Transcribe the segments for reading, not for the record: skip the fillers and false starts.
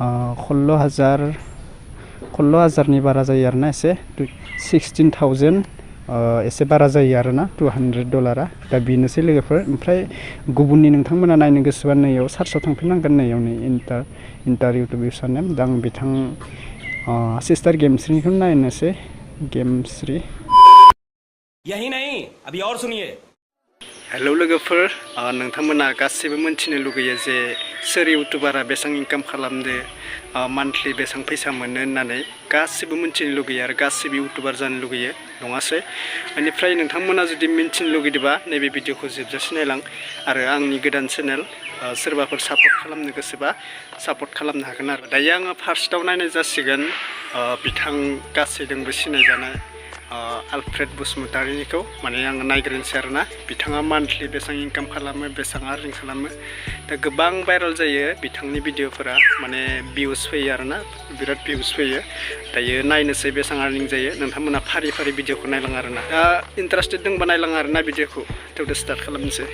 16,000नि बारा जायो आरोना एसे 16,000 एसे बारा जायो आरोना $200 दा बेनोसै लोगोफोर ओमफ्राय गुबुननि नोंथांमोना नायनो गोसोबा नैयाव सार्चआव थांफिननांगोन नैयाव नै इन्टार इउट्युब इउसारनेम दा आं बिथां सिस्टार गेमस्रिनिखौ नायनोसै गेमस्रि यही नहीं अभी और सुनिए हेलौ लोगोफोर नोंथांमोना गासैबो मिन्थिनो लुगैयो जे सोर इउटुबारा बेसेबां इनकाम खालामदो मान्थलि बेसेबां फैसा मोनो होननानै गासैबो मिन्थिनो लुगैयो आरो गासैबो इउटुबार जानो लुगैयो नङासै बेनिफ्राय नोंथांमोना जुदि मिन्थिनो लुगैदोंबा नैबे भिडिअखौ जोबजासिम नायलां आरो आंनि गोदान चेनेल सोरबाफोर सापर्ट खालामनो गोसोबा सापर्ट खालामनो हागोन आरो दायो आङो फार्स्टआव नायनाय जासिगोन बिथां गासैजोंबो सिनायजानाय आलफ्रेड बसुमतारीनिखौ माने आङो नायग्रोनोसै आरोना बिथाङा मान्थलि बेसेबां इनकाम खालामो बेसेबां आर्निं खालामो दा गोबां भाइरेल जायो बिथांनि भिडिअफोरा माने भिउस फैयो आरोना बिराद भिउस फैयो दायो नायनोसै बेसेबां आर्निं जायो नोंथांमोना फारि फारि भिडिअखौ नायलां आरोना दा इन्टारेस्टेड दंबा नायलां आरोना भिडिअखौ थेवबो स्टार्ट खालामनोसै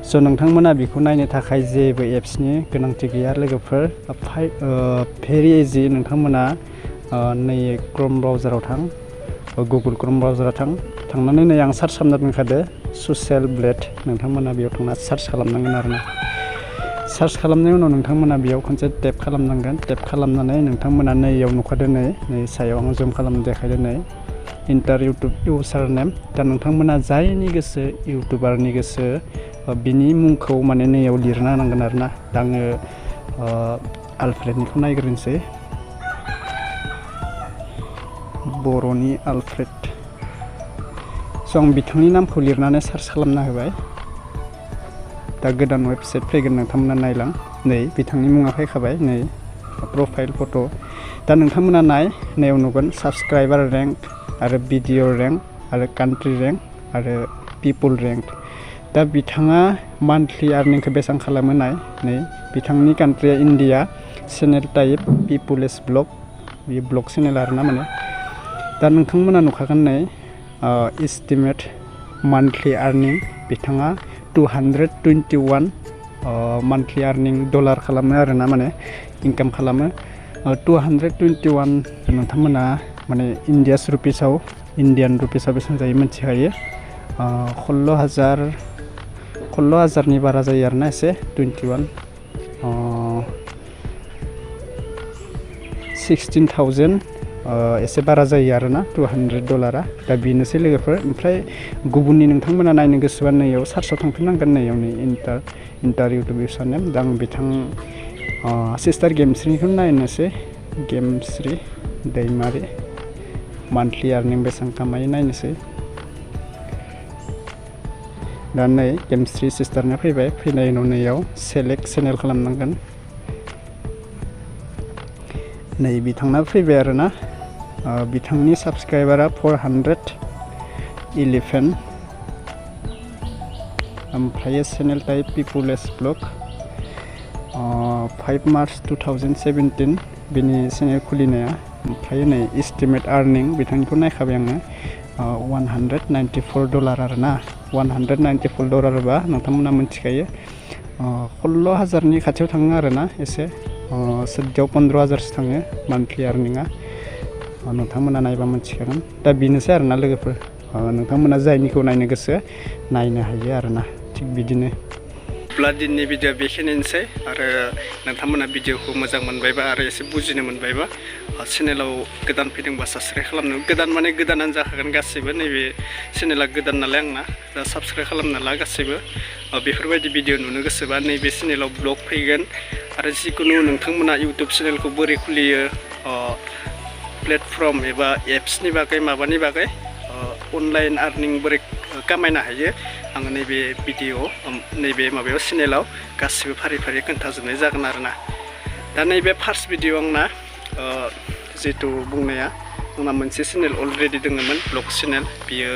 स' नोंथांमोना बेखौ नायनो थाखाय जेबो एप्सनि गोनांथि गैया लोगोफोर भेरि इजि नोंथांमोना नै क्रोम ब्राउजाराव थां गुगल क्रोम ब्राउजाराव थांनानै नै आं सार्च खालामना दोनखादो ससियेल ब्लेड नोंथांमोना बेयाव थांना सार्च खालामनांगोन आरोना सार्च खालामनायनि उनाव नोंथांमोना बेयाव खनसे टेप खालामनांगोन टेप खालामनानै नोंथांमोना नैयाव नुखादो नै सायाव आं जुम खालामना देखायदो नै इन्टार इउट्युब इउसार नेम दा नोंथांमोना जायनि गोसो इउटुबारनि गोसो बिनि मुंखौ माने नैयाव लिरना होनांगोन आरोना दा आङो आलफ्रेडनिखौ नायग्रोनोसै बर'नि आलफ्रेड स' आं बिथांनि नामखौ लिरनानै सार्च खालामना होबाय दा गोदान वेबसाइट फैगोन नोंथांमोना नायलां नै बिथांनि मुङा फैखाबाय नै प्रफाइल फट' दा नोंथांमोना नैयाव नुगोन साबस्क्राइबार रेंक आरो भिडिअ रेंक आरो कान्ट्रि रेंक आरो पिपुल रेंक दा बिथाङा मान्थलि आर्निंखौ बेसेबां खालामो नै बिथांनि कान्ट्रिया इन्डिया चेनेल टाइप पिपुलेस ब्लग बे ब्लग चेनेल आरोना माने दा नोंथांमोना नुखागोन नै एस्टिमेट मान्थलि आर्निं बिथाङा 221 मान्थलि आर्निं डलार खालामो आरोना माने इनकाम खालामो 221 नोंथांमोना माने इन्डियान रुपिसाव बेसेबां जायो मिथिखायो 16,000नि बारा जायो आरोना एसे 16,000 एसे बारा जायो आरोना $200 दा बेनोसै लोगोफोर ओमफ्राय गुबुननि नोंथांमोना नायनो गोसोबा नैयाव सार्चआव थांफिननांगोन नैयाव नै इन्टार इउट्युब इउसारनेम दा आं बिथां सिस्टार गेमस्रिनिखौ नायनोसै गेमस्रि दैमारि मान्थलि आर्निं बेसेबां खामायो नायनोसै दा नै गेमस्रि सिस्टारना फैबाय फैनाय उनाव नैयाव सेलेक्ट चेनेल खालामनांगोन नै बिथांना फैबाय आरोना बिथांनि साबस्क्राइबारा 411 ओमफ्राय चेनेल टाइप पिपुलेस ब्लग 5 मार्च 2017 बिनि चेनेल खुलिनाया ओमफ्राय नै एस्टिमेट आर्निं बिथांनिखौ नायखाबाय आङो $194 आरोना $194 बा नोंथांमोना मिथिखायो 16,000नि खाथियाव थाङो आरोना एसे 14-15,000सो थाङो मान्थलि आर्निंआ नोंथांमोना नायबा मिथिखागोन दा बेनोसै आरोना लोगोफोर नोंथांमोना जायनिखौ नायनो गोसो नायनो हायो आरोना थिग बिदिनो अब्ला दिनैनि भिडिअ बेखिनियानोसै आरो नोंथांमोना भिडिअखौ मोजां मोनबायबा आरो एसे बुजिनो मोनबायबा चेनेलाव गोदान फैदोंबा साबस्क्राइब खालामनो गोदान माने गोदानानो जाखागोन गासैबो नैबे चेनेला गोदान नालाय आंना दा साबस्क्राइब खालामना ला गासैबो बेफोरबायदि भिडिअ नुनो गोसोबा नैबे चेनेलाव ब्लग फैगोन आरो जिखुनु नोंथांमोना इउटुब चेनेलखौ बोरै खुलियो प्लेटफर्म एबा एप्सनि बागै माबानि बागै अनलाइन आर्निं बोरै खामायनो हायो आङो नैबे भिडिअ नैबे माबायाव चेनेलाव गासिबो फारि फारि खोन्थाजोबनाय जागोन आरोना दा नैबे फार्स्ट भिडिअ आंना जिहेथु बुंनाया आंना मोनसे चेनेल अलरेडि दङमोन ब्लग चेनेल बियो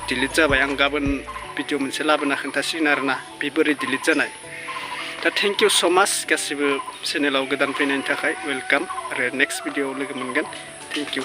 डिलिट जाबाय आं गाबोन भिडिअ मोनसे लाबोना खोन्थासिगोन आरोना बे बोरै डिलिट जानाय दा थेंक इउ स' माच गासिबो चेनेलाव गोदान फैनायनि थाखाय वेलकाम आरो नेक्स्ट भिडिअआव लोगो मोनगोन थेंक इउ